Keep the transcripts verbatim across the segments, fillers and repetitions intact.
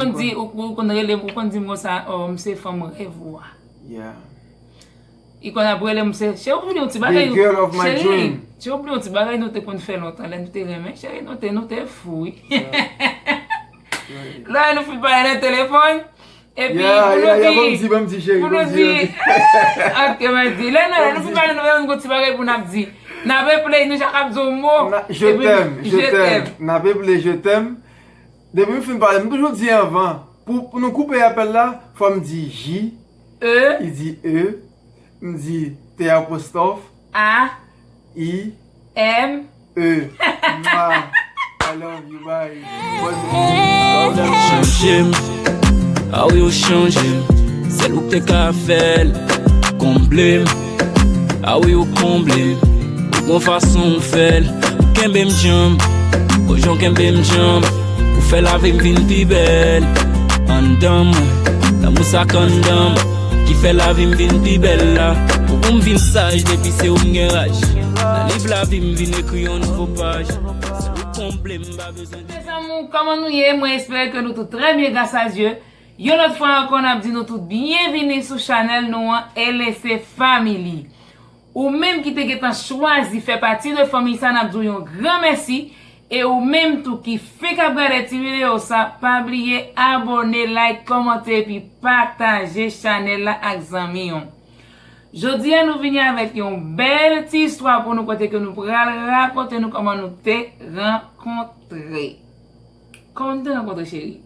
Ou konn di, ou, ou konn rele m, ou konn di m konsa, oh, m se fanm rèv ou a. Yeah. Li konn ap rele m, se, cheri, ou bliye yon ti bagay, The girl of my cheri, dream. Cheri, ou bliye yon ti bagay nou te konn fè lontan, lè nou te renmen, cheri, nou te, nou te fou, wi. Lè nou fin pale nan telefòn, epi Yeah, pou yeah, yeah, nou ban m di, di, ban m di, cheri, pou ban nou m di, di, ban m di. Ok, mwen di, lè nou, lè nou fin pale, nou gen yon ti bagay pou n ap di. N ap play, nou chak ap di yon mo. Na- Je epi, t'aime, je je t'aime. N ap play, je t'aime. Depi m fin pale, m toujou di anvan. Pou, pou nou koupe apèl la, fò m di J, E, li di E, m di T apostwòf, A, I, M, E. Mwa. I love you, bye. Bonne nuit. Chanje m, a wi ou chanje m. Sèl ou k te ka fè l, konble m. A wi ou konble m, ou gon fason ou fè l. Ou kenbe m djanm, o jan w kenbe m djanm. Ou fè lavi m vin pi bèl. Anndan mwen, lanmou sa k anndan m, ki fè lavi m vin pi bèl la. Ou pou m vin saj depi se ou m gen raj. Nan liv lavi m vin ekri yon nouvo paj. Sèl ou konble m, m pa bezwen Mes amours, kòman nou ye? Mwen espere ke nou tout trè byen, gras a Dye. Yon lòt fwa ankò, n ap di nou tout byenvini sou chanèl nou an, L S F Family. Ou menm ki te gentan chwazi fè pati de fanmi sa, n ap di w yon gran mèsi. E ou menm tou ki fenk ap gade ti videyo sa, pa bliye abòne, like, kòmante epi pataje chanèl la ak zanmi w. Jodi a, nou vini avèk yon bèl ti istwa pou nou, kote ke nou pral rakonte nou kòman nou te rankontre. Kòman nou te rankontre, cheri?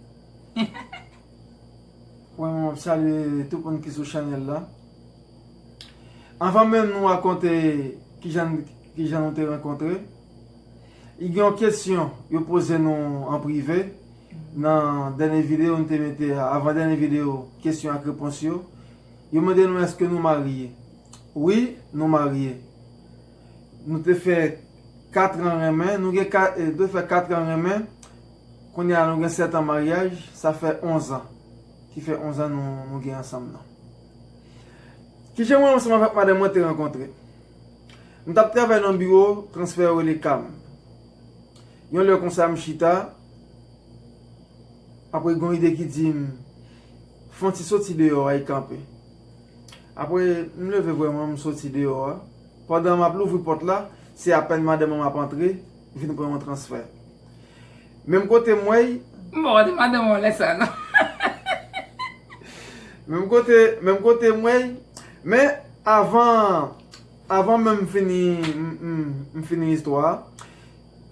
Premyèman, m ap salye tout moun ki sou chanèl la. Anvan menm nou rakonte kijan, kijan nou te rankontre, gen yon kesyon yo poze nou an prive nan dènye videyo nou te mete, avan dènye videyo, kesyon ak repons yo. Yo mande nou èske nou marye. Wi, nou marye. Nou te fè kat an renmen, nou gen kat, eh, nou te fè kat an renmen. Kounye a nou gen sèt an maryaj, sa fè onz an. Ki fè onz an nou, nou gen ansanm nan. Kijan mwen ansanm avèk madanm mwen te rankontre? M t ap travay nan biwo transfè yo rele CAM. Yon lè konsa m chita, apre gen yon ide ki di m, fè yon ti soti deyò a, e kanpe. Apre, m leve vrèman, m soti deyò a. Pandan m ap louvri pòt la, se apèn madanm mwen ap antre, vin pran yon transfè. Menm kote m wè y, M pa wè te madanm mwen lè sa, non. Menm kote, menm kote m wè y, men avan, avan menm m fini, m, m, m fini istwa a,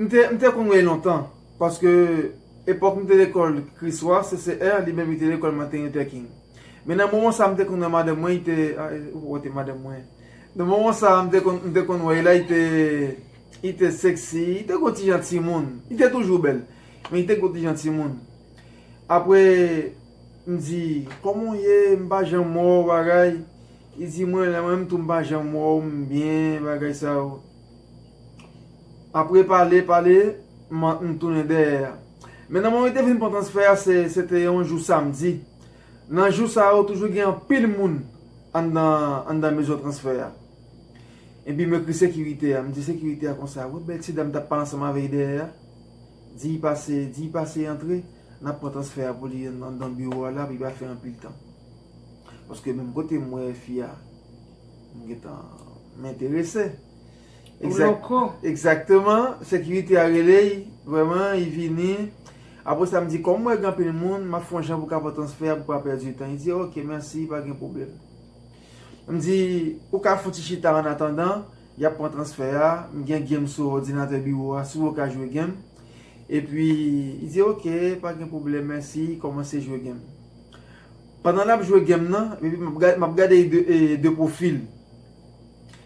m te, m te konn wè l lontan, paske epòk m te lekòl Kriswa, C C R, li menm li te lekòl Martin Luther King. Men nan moman sa a, m te konn wè madanm mwen, li te, ah, ou wè te madanm mwen. Nan moman sa a, m te konn, m te konn wè l la, li te, li te sexy, li te gon ti jan timoun. Li te toujou bèl, men li te gon ti jan timoun. Apre, m di, kòman w ye? M pa janm wè w, bagay. Li di, mwen, mwen menm tou, m pa janm wè w, m byen, bagay sa yo. Apre pale, pale, m, m tounen dèyè a. Men nan moman li te vin pran transfè a, se, se te yon jou samdi. Nan jou sa yo, toujou gen anpil moun anndan, anndan mezon transfè a. Epi m ekri sekirite a, m di sekirite a konsa, wè bèl ti dam m t ap pale ansanm avè l dèyè a. Di l pase, di l pase antre, n ap pran transfè a pou li ann-, anndan biwo a la, pou li pa fè anpil tan. Paske menm kote m wè fi a, m gentan m enterese. Ou loko. Egzakteman, sekirite a rele l, vrèman, li vini. Apre sa, m di, kòm m wè gen anpil moun, m ap fè yon jan pou ka pran transfè a pou pa pèdi tan. Li di, ok, mèsi, pa gen pwoblèm. M di, ou ka fouti chita annatandan, y ap pran transfè a, m gen game sou òdinatè biwo a, si w ka jwe game. Epi, li di, ok, pa gen pwoblèm, mèsi, kòmanse jwe game. Pandan l ap jwe game nan, epi m ap gade, m ap gade de, e, de pwofil.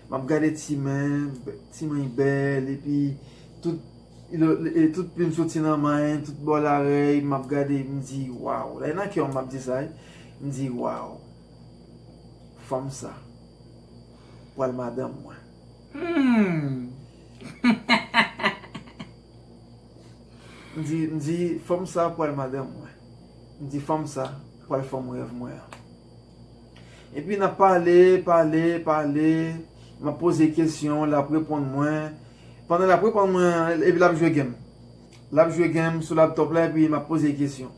M ap gade ti men, ti men bèl, epi tout, e, tout plim soti nan men, tout bò larèl, m ap gade, m di, waw. Lè nan kè m ap di sa, wi. M di, waw. Fanm sa pral madanm mwen. Hmm. M di, m di, fanm sa pral madanm mwen. M di, fanm sa pral fanm rèv mwen an. Epi n ap pale, pale, pale. M ap poze kesyon, l ap reponn mwen. Pandan l ap reponn mwen, epi l ap jwe game. L ap jwe game sou laptop la, epi m ap poze kesyon.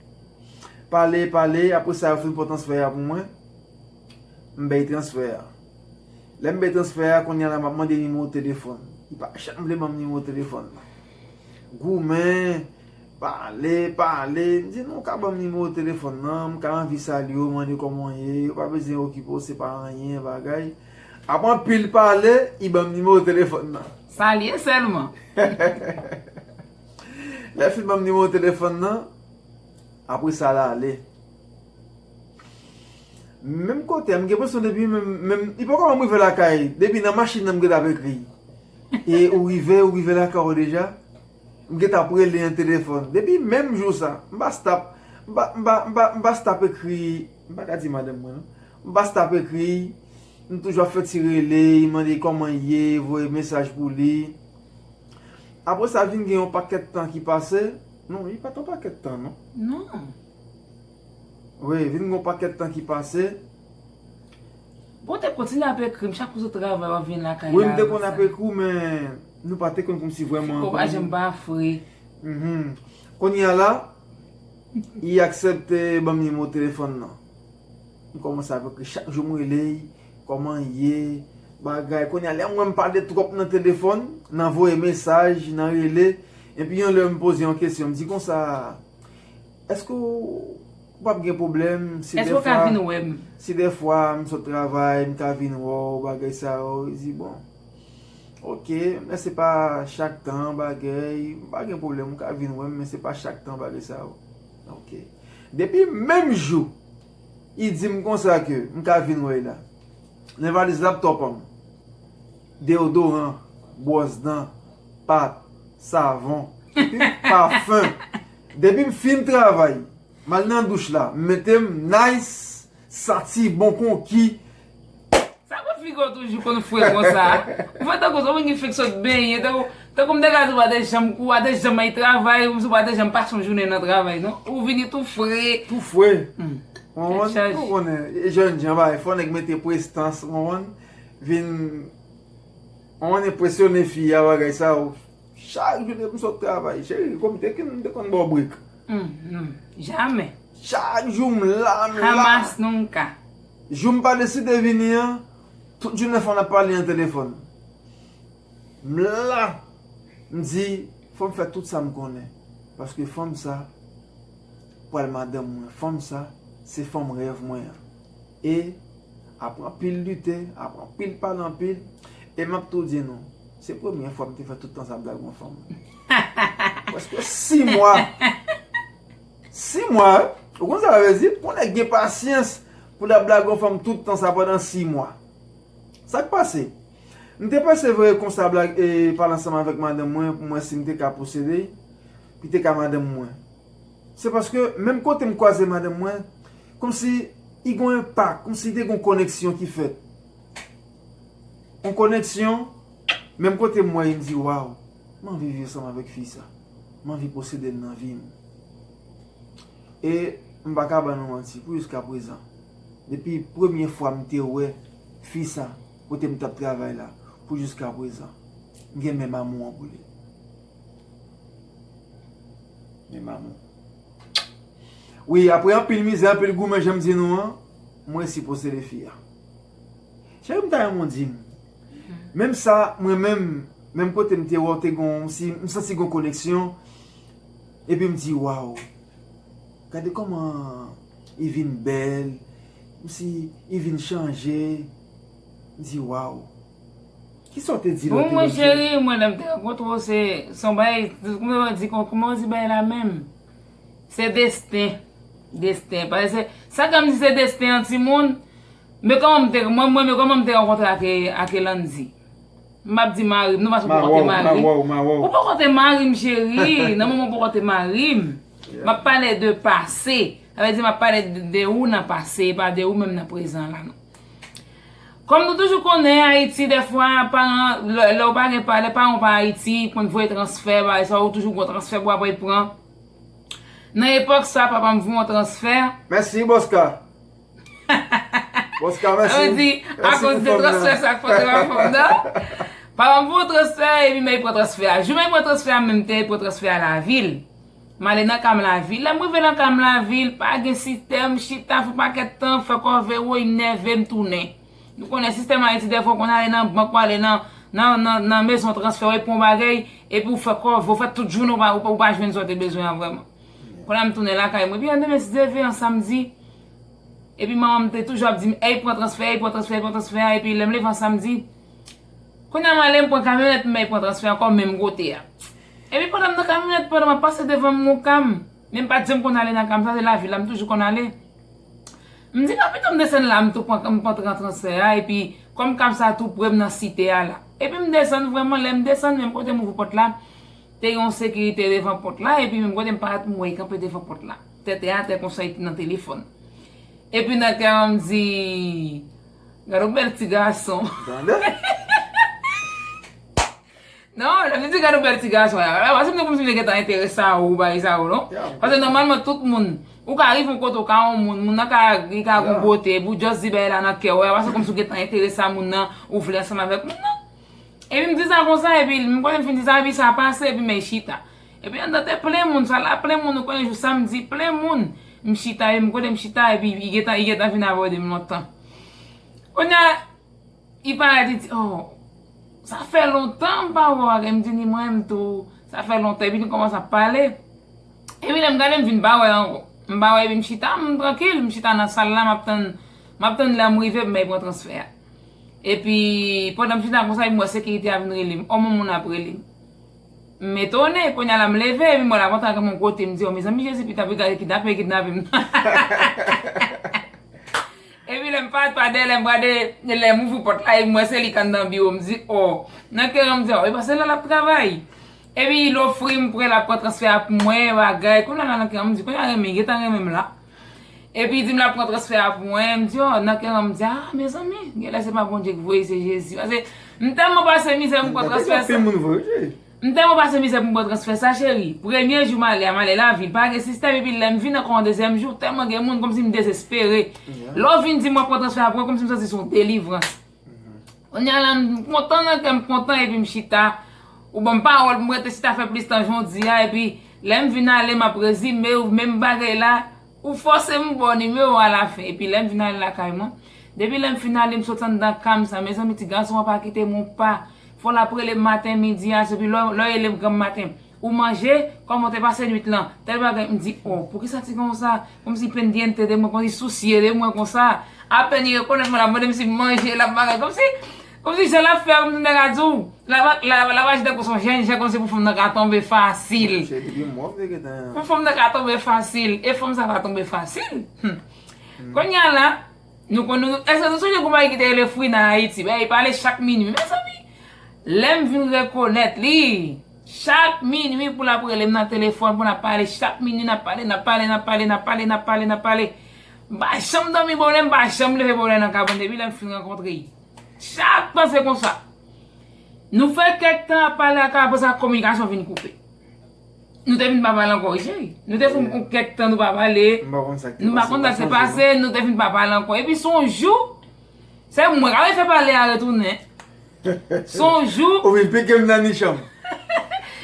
Pale, pale, apre sa yo fin pran transfè a pou mwen. M bay transfè a. Lè m bay transfè a, kounye a la m ap mande nimewo telefòn. Li pa janm vle ban m nimewo telefòn nan. Goumen, pale, pale. M di, "Non, w ka ban m nimewo telefòn nan, m ka anvi salye w, mande kòman w ye, ou pa bezwen okipe w, se pa anyen, bagay." Apre anpil pale, li ban m nimewo telefòn nan. Salye sèlman. Lè l fin ban m nimewo telefòn nan, apre sa l ale. Menm kote a, m gen enpresyon depi menm, menm, li poko janm rive lakay, depi nan machin nan m gentan ap ekri. E ou rive, ou rive lakay ou deja? M gentan ap rele nan telefòn. Depi menm jou sa, m pa stop, m pa, m pa, m pa, m pa stop ekri, m pa ka di madanm mwen, non. M pa stop ekri, m toujou ap fè ti rele, mande kòman l ye, voye mesaj pou li. Apre sa, vin gen yon pakèt tan ki pase. Non, li pa t yon pakèt tan, non. Non. Wi, vin gen yon pakèt tan ki pase. Bon, w te kontinye ap ekri m chak jou sou travay, w ap vin lakay la. Wi, m te konn ap ekri w, men nou pa te konn kòmsi vrèman. Ou pa janm pa fre. Mhm. Kounye a la, li aksepte ban m nimewo telefòn nan. M kòmanse ap ekri chak jou, m rele l, kòman l ye, bagay. Kounye a, lè m wè m pale twòp nan telefòn, nan voye mesaj, nan rele, epi yon lè m poze yon kesyon, m di konsa, "Èske w p ap gen pwoblèm si dèfwa, si dèfwa m sot travay, m ka vin wè w, bagay sa yo?" Li di, "Bon, oke, men se pa chak tan, bagay, m pa gen pwoblèm, ou ka vin wè m, men se pa chak tan, bagay sa yo." Oke. Depi menm jou, li di m konsa ke m ka vin wè l la. Nan valiz laptòp an, deyodoran, bwòs dan, pat, savon, pafen. Depi m fin travay, m al nan douch la, m mete m nice, santi bon konki. Sa kout figi w toujou konn fre konsa? Ou fè tankou se yon moun ki fenk sot benyen, tankou, tankou m te ka di w pa te janm kou, w pa te janm al travay, ou pa te janm pase yon jounen nan travay, non? Ou vini tou fre. Tou fre. Hmm. Ou konprann? Tèt chaje. Ou konnen, e jènjan, bagay, fò nèg mete prestans, ou konprann? Vin, ou konprann, enpresyone fi a, bagay sa yo. Chak jou depi m sot travay, cheri, kòm te konn, m te konn ba w brek. Hmm, hmm. Jamè. Chak jou m la, m la. Hamas nunca. Jou m pa deside vini an, tout jounen fanm ap pale nan telefòn. M la, m di, fò m fè tout sa m konnen. Paske fanm sa pral madanm mwen. Fanm sa, se fanm rèv mwen an. E apre anpil lite, apre anpil pale anpil, e m ap tou di nou, se premye fwa m te fè tout tan sa ap blag yon fanm. Prèske sis mwa. Sis mwa, wi. Ou konn sa sa vle di? Pou nèg gen pasyans pou l ap blag yon fanm tout tan sa pandan sis mwa. Sa k pase? M te persevere konsa blag, e, pale ansanm avèk madanm mwen, pou m wè si m te ka posede, pi te ka madanm mwen. Se paske menm kote m kwaze madanm mwen, kòmsi i gon enpak, kòmsi te gon koneksyon ki fèt. Yon koneksyon, menm kote m wè, m di, "Waw, m anvi viv ansanm avèk fi sa. M anvi posede l nan vi m." E m pa ka ban nou manti, pou jiska prezan, depi premye fwa m te wè fi sa, kote m t ap travay la, pou jiska prezan, m gen menm amou an pou li. Menm amou. Wi, apre anpil mizè, anpil goumen, jan m di nou an, m resi posede fi a. Cheri, m ta renmen w di m. Menm sa, mwen menm, menm kote m te wè w te gon, m si, m santi gon koneksyon, epi m di, "Waw, gade kòman li vin bèl, m si li vin chanje." M di, "Waw." Kisa w te di lòt te ban m cheri? Bon, mwen, cheri, mwen, lè m te rankontre w, se, se yon bagay, kòman w di, kòman w di bagay la menm? Se desten. Desten. Paske se, sa k fè m di se desten an timoun, men kòman m te, mwen, mwen, men kòman m te rankontre ak, ak Landy? M ap di mari m, non, paske ou poko te mari m. Ou poko te mari m, cheri. Nan moman ou poko te mari m. M ap pale de pase. Sa vle di m ap pale de, de ou nan pase, e pa de ou menm nan prezan la, non. Kòm nou toujou konnen, Ayiti, dèfwa, paran, lè, lè w pa gen pa, lè paran w pa Ayiti, konn voye transfè, bagay sa, ou toujou gon transfè pou apre pran. Nan epòk sa, papa m voye yon transfè. Mèsi, Bòska. Bòska, mèsi. Sa vle di, akoz de transfè sa k fè w te pa fanm nan. Papa m voye yon transfè, epi men pran transfè a. Jou men pran transfè a, menm te pran transfè a lavil. M ale nan kam lavil. Lè m rive nan kam lavil, pa gen sistèm, chita, fè pakèt tan, fè kòve, woy, m nève, m tounen. Nou konnen sistèm Ayiti, dèfwa w konn ale nan bank, w ale nan, nan, nan, nan mezon transfè, w pran yon bagay, epi w fè kòve, w fè tout jounen, w pa, w pa, w pa jwenn sa w te bezwen an vrèman. Kounye a m tounen lakay mwen, epi an demen, si Dye vle, an samdi, epi manman m te toujou ap di m, ey, pran transfè, ey, pran transfè, ey, pran transfè a, epi lè m leve an samdi, kounye a m ale, m pran kamyonèt, m al pran transfè ankò menm kote a. Epi pandan m nan kamyonèt, pandan m ap pase devan m gon kam, men m pa t janm konn ale nan kam sa, se lavil la m toujou konn ale. M di, "Nan pito m desann la, m tou pran, m pran transfè a," epi kòm kam sa tou pre m nan site a la. Epi m desann vrèman, lè m desann, menm kote m ouvri pòt la, te gen yon sekirite devan pòt la, epi menm kote m parèt, m wè l kanpe devan pòt la. Tèt atè konsa, li te nan telefòn. Epi nan kè an, m di, "Gade yon bèl ti gason." Tande? Non, lè m di gade yon bèl ti gason, la, la, se kòmsi m te gentan enterese a ou, bagay sa yo, non? Paske nòmalman, tout moun, ou ka rive yon kote, ou ka yon moun, moun nan ka, li ka gon bote, epi w just di bagay la nan kè w, pa se kòmsi w gentan enterese a moun nan, ou vle ansanm avèk moun nan. Epi m di sa konsa, epi m kote m fin di sa, epi sa pase, epi men chita. Epi anndan te plen moun, sa la plen moun, ou konnen jou samdi, plen moun. M chita, epi m kote m chita, epi li gentan, li gentan vin abòde m lontan. Kounye a, li parèt, li di, "Oh, sa fè lontan m pa wè w," m di, "Ni mwen menm tou, sa fè lontan," epi nou kòmanse ap pale. Epi lè m gade, m vin pa wè ankò. M pa wè, epi m chita, m trankil, m chita nan sal la, m ap tann, m ap tann lè m rive, m bay pran transfè a. Epi, pandan m chita konsa, epi m wè sekirite a vin rele m, ò, moun ap rele m. M etone, kounye a la m leve, epi m wè l ap antre ak yon kote, m di, "Ò, mezanmi, Jezi, pita, pou gade kidnape, kidnape m." Epi lè m pa, pa dèyè, lè m gade, lè m ouvri pòt la, epi m wè se li k anndan biwo, m di, "Ò." Nan kè an, m di, "Ò, e pa se la l ap travay." Epi l ofri m pou l ap pran transfè a pou mwen, bagay. Kounye a la nan kè an, m di, "Kounye a renmen, gentan renmen m la." Epi li di m l ap pran transfè a pou mwen, m di, "Ò," nan kè an, m di, "Ah, mezanmi, genlè se pa Bondye k voye, se Jezi." Paske m tèlman pase mizè pou m pran transfè sa. M tèlman pase mizè pou m pran transfè sa, cheri. Premye jou m ale a, m ale lavil, pa gen sistèm, epi lè m vin ankò yon dezyèm jou, tèlman gen moun, kòmsi m dezespere. Lè w vin di m w ap pran transfè a pou mwen, kòmsi m santi se yon delivrans. Kounye a la, m kontan nan kè m kontan, epi m chita. Ou ban m pawòl pou m rete chita fè plis tan jan w di a, epi lè m vin ale, m ap rezime w, menm bagay la, ou fòse m ba w nimewo a lafen. Epi lè m vin ale lakay mwen, depi lè m fin ale, m sot anndan kam sa, mezanmi, ti gason an pa kite m yon pa. Fò l ap rele m maten, midi, aswè, epi lè, lè w rele m granm maten, "Ou manje? Kòman w te pase nwit lan? Tèl bagay." M di, "Oh, poukisa ti gason sa kòmsi pendiente de mwen, kòmsi sousye de mwen konsa? Apèn li rekonèt mwen, l ap mande m si m manje, l ap bagay, kòmsi, kòmsi jan l ap fè a, kòmsi nèg a di w, l ap, l ap, l ap aji tankou se yon jènjan, kòmsi pou fanm nan ka tonbe fasil." Cheri, depi mwen, m te gentan. Pou fanm nan ka tonbe fasil, e fanm sa pa tonbe fasil. Hmm. Kounye a la, nou konn, nou, èske nou sonje gon bagay ki te rele free nan Ayiti? Bagay pale chak minui, mezanmi. Lè m vin rekonèt li, chak minui pou l ap rele m nan telefòn, pou n ap pale, chak minui n ap pale, n ap pale, n ap pale, n ap pale, n ap pale, n ap pale. M pa janm dòmi bonè, m pa janm leve bonè nan kabann depi lè m fin rankontre l. Chak tan se konsa. Nou fè kèk tan ap pale ak, apre sa kominikasyon vin koupe. Nou te vin pa pale ankò, wi, cheri. Nou te fè yon kèk tan nou pa pale. M pa konn sa k te pase. Nou pa konn sa k te pase, nou te vin pa pale ankò. Epi se yon jou, se mwen k ap fè pale a retounen. Se yon jou. Ou vin pike m nan nich an.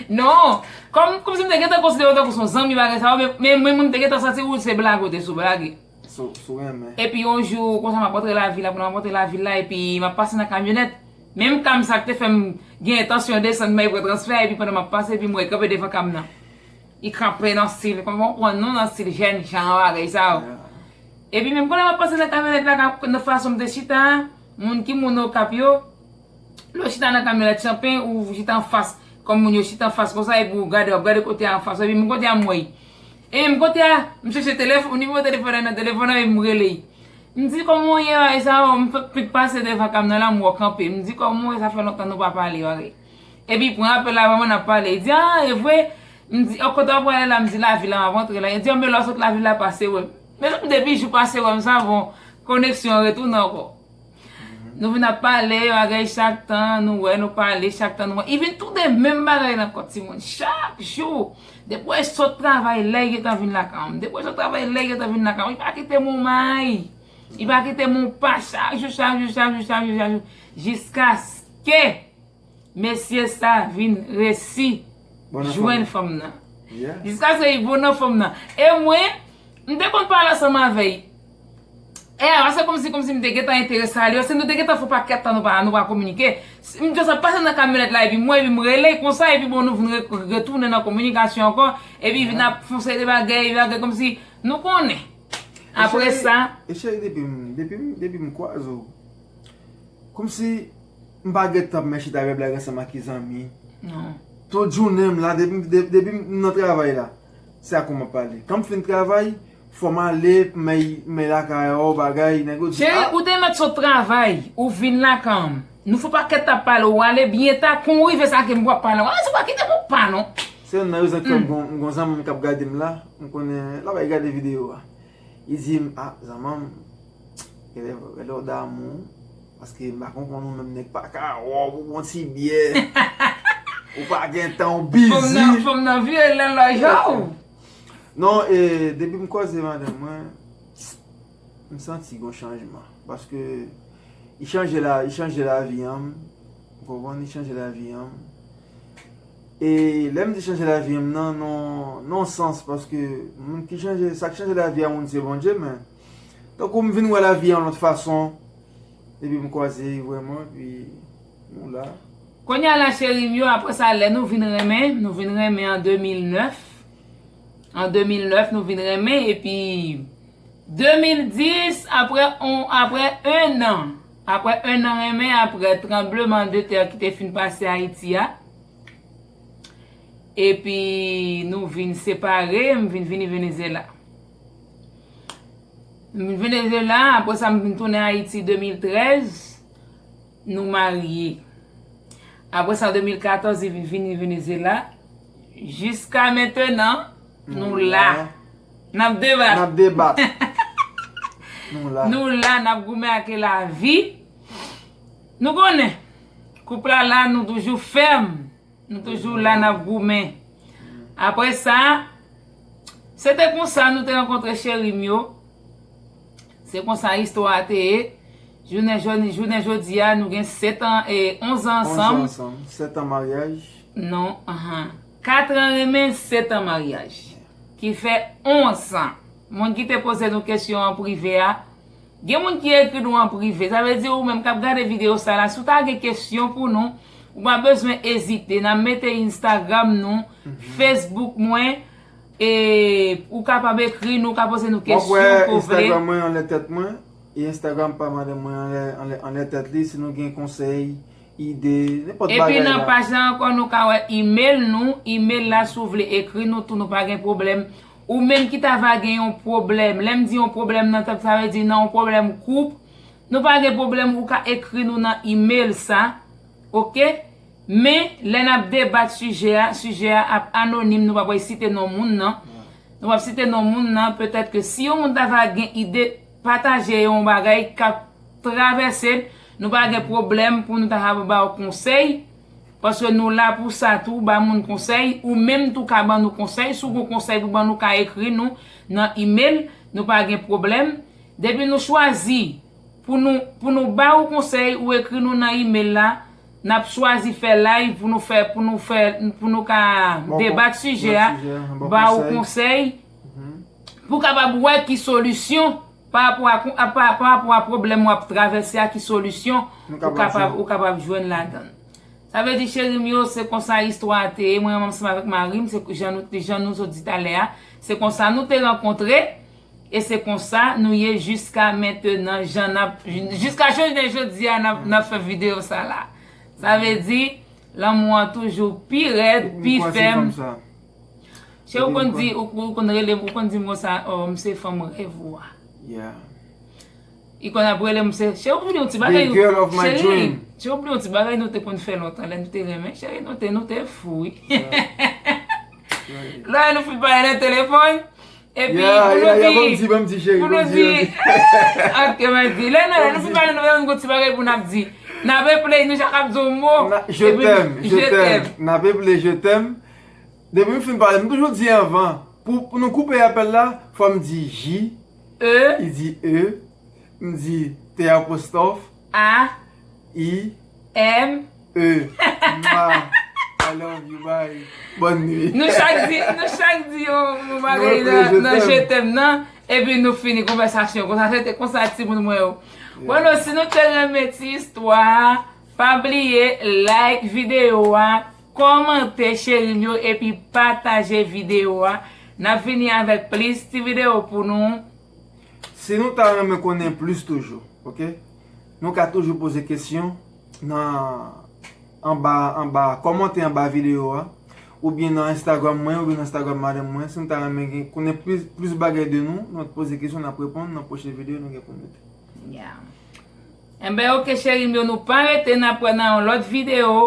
Non. Kòm, kòmsi m te gentan konsidere w tankou se yon zanmi bagay sa yo, men, men mwen, m te gentan santi ou se blage ou te sou blage. Sou, sou renmen. Epi yon jou, konsa m ap rantre lavil la, pandan m ap rantre lavil la, epi m ap pase nan kamyonèt. Menm kam sa k te fè m gen entansyon desann, m al pran transfè, epi pandan m ap pase, epi m wè l kanpe devan kam nan. Li kanpe nan stil, kòman w konn non, nan stil jènjan bagay sa yo. Epi menm pandan m ap pase nan kamyonèt la, nan fason m te chita a, moun ki moun Okap yo, lè w chita nan kamyonèt chanpen, ou chita anfas, kòm moun yo chita anfas konsa, epi w gade, w ap gade kote a anfas, epi menm kote a m wè l. E menm kote a, m chèche telefòn, nimewo telefòn nan nan telefòn nan, epi m rele l. M di, "Kòman w ye, bagay sa yo?" M fèk pase devan kam nan la, m wè w kanpe. M di, "Kòman w ye? Sa fè lontan nou pa pale, bagay." Epi pran apèl la, vrèman n ap pale. Li di, "Ah, e vre?" M di, "Kote w ap prale la?" M di, "Lavil la, m ap rantre la." Li di, "Anben lè w sot lavil la, pase wè m." Mezanmi, depi jou pase wè m, sa bon, koneksyon an retounen ankò. Nou vin ap pale, bagay chak tan, nou wè, nou pale, chak tan, nou wè. Li vin tounen menm bagay la ankò, timoun. Chak jou, depi w sot travay, lè l gentan vin lakay mwen. Depi w sot travay, lè l gentan vin lakay mwen. Li pa kite m yon may. Li pa kite m yon pa, chak jou, chak jou, chak jou, chak jou, chak jou. Jiskaske mesye sa vin resi jwenn fanm nan. Jiskaske li bon nan fanm nan. E mwen, m te konn pale ansanm avè l. E a, se kòmsi, kòmsi m te gentan enterese a li, paske nou te gentan fè yon pakèt tan nou pa, nou pa kominike. M te sa pase nan kamyonèt la, epi mwen, epi m rele l konsa, epi bon, nou vin re-, retounen nan kominikasyon ankò, epi vin ap fè yon seri de bagay, bagay kòmsi nou konnen. Apre sa, e cheri, depi m, depi m, depi m kwaze w, kòmsi m pa gen tan pou m chita ap fè blag ansanm ak ki zanmi. Non. Tout jounen m la, depi, de-, depi m nan travay la, se ak ou m ap pale. Kan m fin travay, fò m ale, men, men lakay ou, bagay, nèg yo di, cheri, ah, ou te mèt sot travay, ou vin lakay m. Nou fè pakèt ap pale, ou ale byen ta, kon w rive sa ke m pral pale. Ah, se pa kite pou pa non. Se youn nan rezon ki fè m gon, gon zanmi m k ap gade m la, m konnen l ap gade videyo a. Li di m, ah, zanmanm, genlè, genlè w damou, paske m pa konprann ou menm nèg pa ka wè w pou bon ti byè. Ou pa gen tan, ou bizi. Fanm nan, fanm nan vye lè lòj a w. Non, e, depi m kwaze madanm mwen, m santi gon chanjman. Paske li chanje la, li chanje lavi an m. Ou konprann? Li chanje lavi an m. E lè m di chanje lavi an m nan, nan, nan sans, paske moun ki chanje, sa k chanje lavi a moun se Bondye, men tankou m vin wè lavi a yon lòt fason, epi m kwaze vrèman, epi nou la. Kounye a la, cheri m yo, apre sa, lè nou vin renmen, nou vin renmen an de mil nèf. An de mil nèf, nou vin renmen, epi de mil dis, apre on, apre en an, apre en an renmen, apre tranbleman de tè ki te fin pase Ayiti a, epi nou vin separe, m vin vini Venezyela. M vin Venezyela, apre sa m vin tounen Ayiti de mil trèz, nou marye. Apre sa, de mil katòz, li vin vini Venezyela. Jiska mentenan, nou la. N ap debat. N ap debat. Nou la. Nou la, n ap goumen ak lavi. Nou konnen, koup la la, nou toujou fèm. Nou toujou la, n ap goumen. Apre sa, se te konsa nou te rankontre cheri m yo. Se konsa istwa a te ye. Jounen jodi, jounen jodi a, nou gen sèt an, e, onz an ansanm. Onz an ansanm. Sèt an maryaj. Non, anhan. Kat an renmen, sèt an maryaj. Ki fè onz an. Moun ki te poze nou kesyon an prive a, gen moun ki ekri nou an prive. Sa vle di ou menm k ap gade videyo sa la, si w ta gen kesyon pou nou, ou pa bezwen ezite. N ap mete Instagram nou, Facebook mwen, e ou kapab ekri nou, ou ka poze nou kesyon ke w vle. Instagram mwen anlè tèt mwen, e Instagram pa madanm mwen anlè, anlè, anlè tèt li. Si nou gen konsèy, ide, nenpòt bagay la. Epi nan paj la ankò, nou ka wè email nou. Email la, si w vle ekri nou tou, nou pa gen pwoblèm. Ou menm ki ta va gen yon pwoblèm. Lè m di yon pwoblèm nan tèt, sa vle di nan yon pwoblèm koup. Nou pa gen pwoblèm, ou ka ekri nou nan email sa. Oke? Men, lè n ap debat sijè a, sijè a ap anonim, nou p ap site non moun nan. Nou p ap site non moun nan, petèt ke si yon moun ta va gen ide, pataje yon bagay k ap travèse n, nou pa gen pwoblèm pou nou ta ka ba w konsèy, paske nou la pou sa tou, ba moun konsèy, ou menm tou ka ban nou konsèy, si w gen konsèy pou ban nou, ka ekri nou nan email, nou pa gen pwoblèm. Depi nou chwazi pou nou, pou nou ba ou konsèy, ou ekri nou nan email la, n ap chwazi fè live pou nou fè, pou nou fè, pou nou ka debat sijè a, ba ou konsèy, pou w kapab wè ki solisyon pa rapò a, a, pa, pa rapò a pwoblèm w ap travèse a, ki solisyon ou kapab, ou kapab jwenn ladan l. Sa vle di, cheri m yo, se konsa istwa a te ye. Mwen menm ansanm avèk mari m, se jan nou, jan nou sot di talè a, se konsa nou te rankontre. E se konsa nou ye jiska mentenan, jan n ap, jiska jounen jodi a, n ap, n ap fè videyo sa la. Sa vle di, lanmou an toujou pi rèd, pi fèm. Cheri, ou konn di, ou, ou konn rele m, ou konn di m konsa, oh, m se fanm rèv ou a. Li konn ap rele m, se, cheri, ou bliye yon ti bagay, cheri, cheri, ou bliye yon ti bagay nou te konn fè lontan, lè nou te renmen, cheri, nou te, nou te fou, wi. Lè nou fin pale nan telefòn, epi pou nou di, pou nou di, ok, mwen di, lè nou, lè nou fin pale, nou menm gon ti bagay pou n ap di. N ap eple, nou chak ap di yon mo. Je t'aime, je t'aime. N ap eple, je t'aime. Depi m fin pale, m toujou di anvan. Pou, pou nou koupe apèl la, fò m di J, e, li di e, m di T apostwòf, A, I, M, E. Mwa. I love you, bye. Bonne nuit. Nou chak di, nou chak di yon bagay nan je t'aime nan, epi nou fini konvèsasyon konsa. Se te konsa timoun mwen yo. Bon, nou, si nou te renmen ti istwa a, pa bliye like videyo a, kòmante cheri m yo, epi pataje videyo a. N ap vini avèk plis ti videyo pou nou. Si nou ta renmen konnen plis toujou, ok? Nou ka toujou poze kesyon nan anba anba kòmante anba videyo a, oubyen nan Instagram mwen oubyen nan Instagram madanm mwen. Si nou ta renmen gen konnen plis plis bagay de nou, nou poze kesyon, n ap reponn nan pwochen videyo nou gen pou mete. Yeah. Enben, ok cheri m yo, nou pa rete, n ap wè nan yon lòt videyo.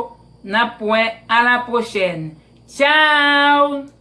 N ap wè, a la pwochèn. Tchao.